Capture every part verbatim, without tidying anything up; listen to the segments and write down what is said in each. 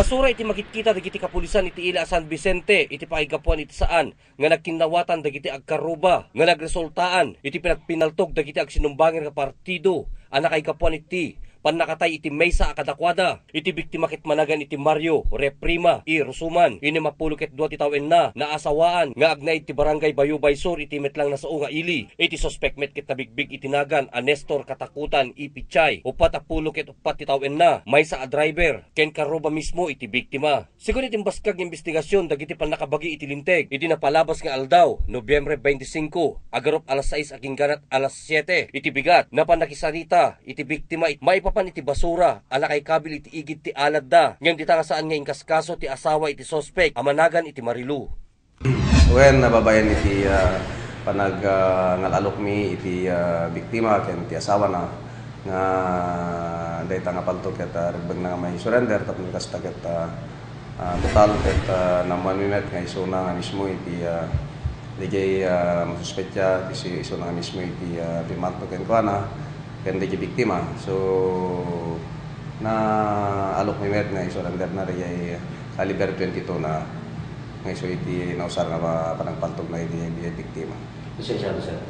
Basura iti makitkita dagiti kapulisan iti ila a San Vicente iti pakaigapuan iti saan nga nagkinnawatan dagiti agkarruba nga nagresultaan iti pinagpinaltog dagiti agsinumbanger nga partido a nakaigapuan iti pannakatay iti maysa a kadakuada. Iti biktima ket managan iti Mario Reprima I Rusuman, inim a pulo ket dua ti tawenna, naasawaan nga agnaed ti Barangay Bayubay Sur iti met lang nasao nga ili. Iti suspek met ket nabigbig iti nagan a Nestor Katakutan I Pichay, upat a pulo ket uppat ti tawenna, maysa a driver, ken karruba mismo iti biktima. Segun iti imbasgag nga imbestigasyon dagiti pannakabagi iti linteg, iti napalabas nga aldaw, Nobyembre twenty-five, agarup alas sais agingganat alas siete iti bigat, napan nakisarita iti biktima it-, maipapan iti basura a nakaikabil iti igid ti aladda, ngem dita nga saan nga inkaskaso ti asawa iti suspek a managan iti Marilu. Wen, nababaen iti, ah, panag-, ah, ngal-alokmi iti, ah, biktima ken ti asawana nga dayta nga paltog ket, ah, rebbengna nga mai-surrender tapno kasta ket, ah, ah, total ket, ah, naammoanmi met nga isuna nga mismo iti, ah, daydiay, ah, masuspetsa, iti si-, isuna nga mismo iti, ah, pimmaltog kenkuana. Ken dagiti biktima. So, naalokmi met nga isurrenderna dagiti caliber twenty-two na nga isu iti nausar nga pa-, panagpaltogna iti, iti biktima. Lisensiado, sir?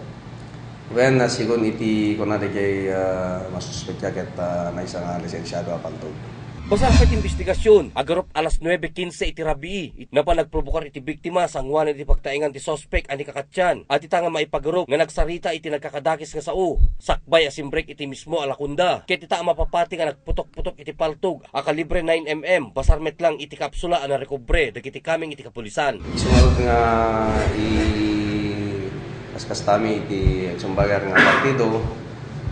Wen, ah, segun iti kuna dagiti, ah, masuspetsa ket, ah, maysa nga lisensiado a paltog. Basar pay ti imbestigasyon, agarup alas nuebe kinse iti rabii, napan nagprovokar iti biktima, sanguanan iti pagtaengan ti suspek a ni Kakatyan, a dita nga maipagarup nga nagsarita iti nagkakadakes nga sao, sakbay a simbrek iti mismo a lakonda, ket dita a mapapati nga nagputok-putok iti paltog a kalibre nine M M, basar met lang iti kapsula a narekobre dagiti kameng iti kapulisan. Isu ngarud nga i-, kaskastami iti sumbagar nga partido,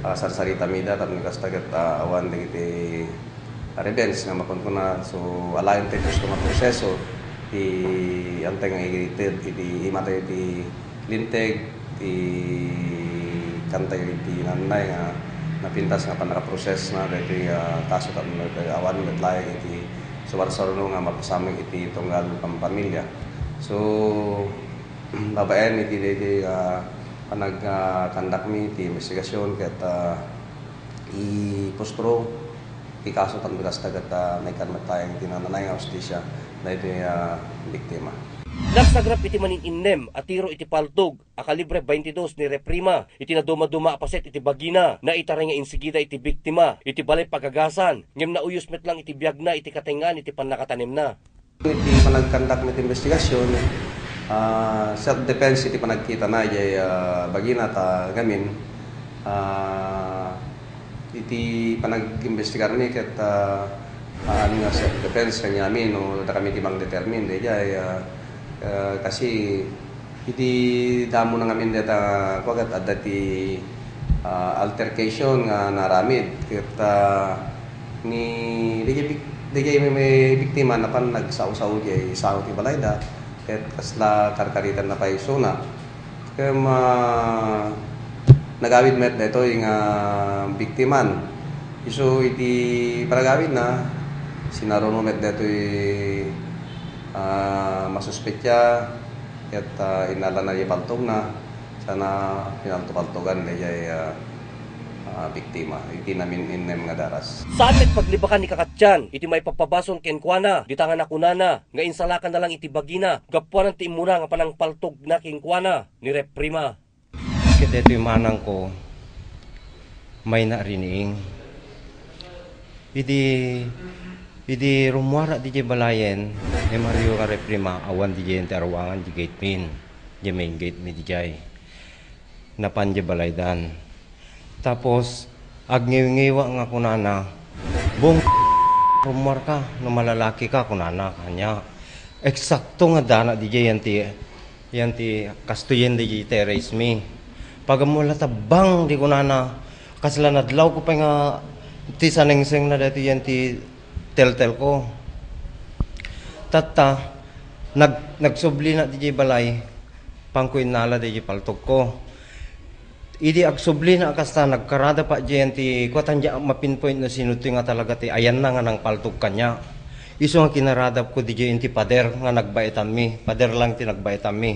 ah, sarsaritami ida tapno kasta ket, ah, awan dagiti revenge nga makunkuna. So, alaen tayo gusto nga proseso, ti antay nga iti, iti imatayo ti linteg, ti kantayo iti nanay nga napintas nga pannakaprosesna daytoy, ah, kaso tapno awan met laeng iti sumarsaruno nga mapasamak iti tunggal pampamilya. So, babaen iti daytoy, ah, panag-, ah, kandakmi ti investigasyon ket, ah, i-postpone ti kaso tapno kasta ket, ah, maikan met laeng ti nananay nga hustisya daytoy, ah, biktima. Nagsagrap iti manin-innem a tiro iti paltog a kalibre twenty-two ni Reprima iti nadumaduma a paset iti bagina, naitaray nga insigida iti biktima iti balay pagagasan, ngem nauyos met lang iti biagna iti katengngaan iti pannakatanemna. Iti panagkandakmi ti investigasyon, ah, self-defense iti panagkitana idiay, ah, bagina ta gamin. Ah, iti panag-imbestigarmi ket, ah, ah, ania nga self-defense kaniami no dakami ti mangdetermine daydiay, ah, ah, kasi iti damo na ngamin dayta, kua ket adda ti, ah, altercation nga naaramid ket, ah, ni, daydiay bik-, daydiay may, may biktima napan nagsao-sao diay sao ti balayda ket kasla karkaritanna pay isuna. Ket, ah, nagawid met daytoy nga biktiman. Isu iti panagawidna, sinaruno met daytoy, ah, masuspetsa ket, ah, innalana diay paltogna, sana pinaltopaltogan daydiay, ah, ah, biktima iti namin-innem nga daras. Saan met paglibakan ni Kakatyan iti maipapabasol kenkuana, dita nga nakunana nga insalakanna lang iti bagina gapuanan ti immuna nga panangpaltogna kenkuana ni Reprima. Ket daytoy manangko, mayna a riniing. Idi, idi rummuarak didiay balayen, ni Mario nga Reprima, awan didiay ti aruangan di gate min, di main gate mi didiay. Napan di balaydan. Tapos, agngiwngiwa nga kunana, "Bong, rummuarka, no malalakika," kunana kaniak. Eksakto nga addana didiay yan ti, yan ti kastoyen didiay terrace mi. Pag-ammo la ta bang di kunana, kasla nadlawko pay nga ti sanengsengna daytoy yan ti teltelko. Tatta, nag-, nagsublina didiay balay, pangko innala didiay paltogko. Idi agsublina a kasta, nagkaradap diay ti, kua, tan diak ma-pinpoint no sino ti nga talaga ti ayanna nga nangpaltog kaniak. Isu nga kinaradapko didiay ti pader nga nagbaetanmi, pader lang ti nagbaetanmi.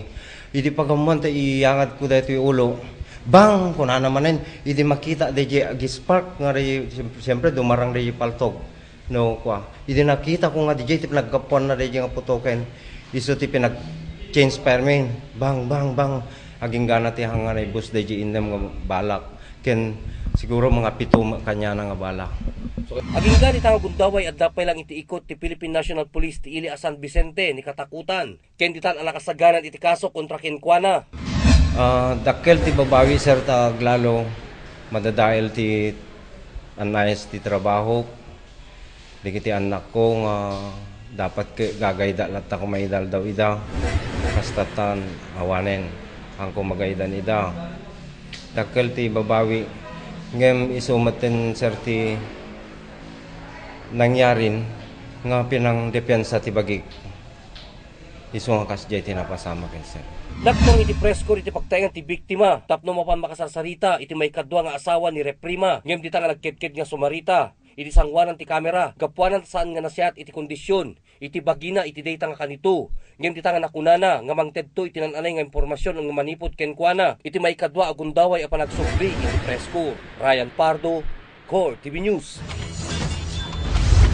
Idi pag-ammuan ta iyangadko daytoy ulo, bang! Kunana manen, idi makita didiay ag-spark nga di, siyempre, dumarang didiay paltog. No, kua. Idi nakita ko nga didiay ti pinaggapuanna daydiay nga putoken, isu ti pinag-change permin. Bang, bang, bang. Aginggana ti hanga naibus daydiay innem nga balak. Ken siguro mga pito ma-, kaniana nga balak. Agingga dita nga gundaway, adda pay lang iti ikot ti Philippine National Police ti ili a San Vicente ni Katakutan. Ken ditan a nakasaganan iti kaso kontra kenkuana. Ah, dakkel ti babawi, sir, ta aglalo, madadael ti anayas ti trabaho. Dagiti annakko nga dapat ke-, gagayda latta ko maidaldaw ida. Kasta tan awanen, angko magaydan ida. Dakkel ti babawi, ngem isu metten, sir, ti nangyarin nga pinangdepensa ti bagik. Isu nga kasdiay ti napasamaken, sir. Nagteng iti press corps iti pagtaengan ti biktima tapno mapan makasarsarita iti maikadua nga asawa ni Reprima, ngem dita nga nagkedked nga sumarita iti sanguanan ti kamera gapuanan ta saan nga nasiat iti kondisyon iti bagina iti dayta nga kanito, ngem dita nga nakunana nga mangtedto iti nan-anay nga impormasion nga manipud kenkuana iti maikadua a gundaway a panagsubli iti press corps. Ryan Pardo, Core T V News.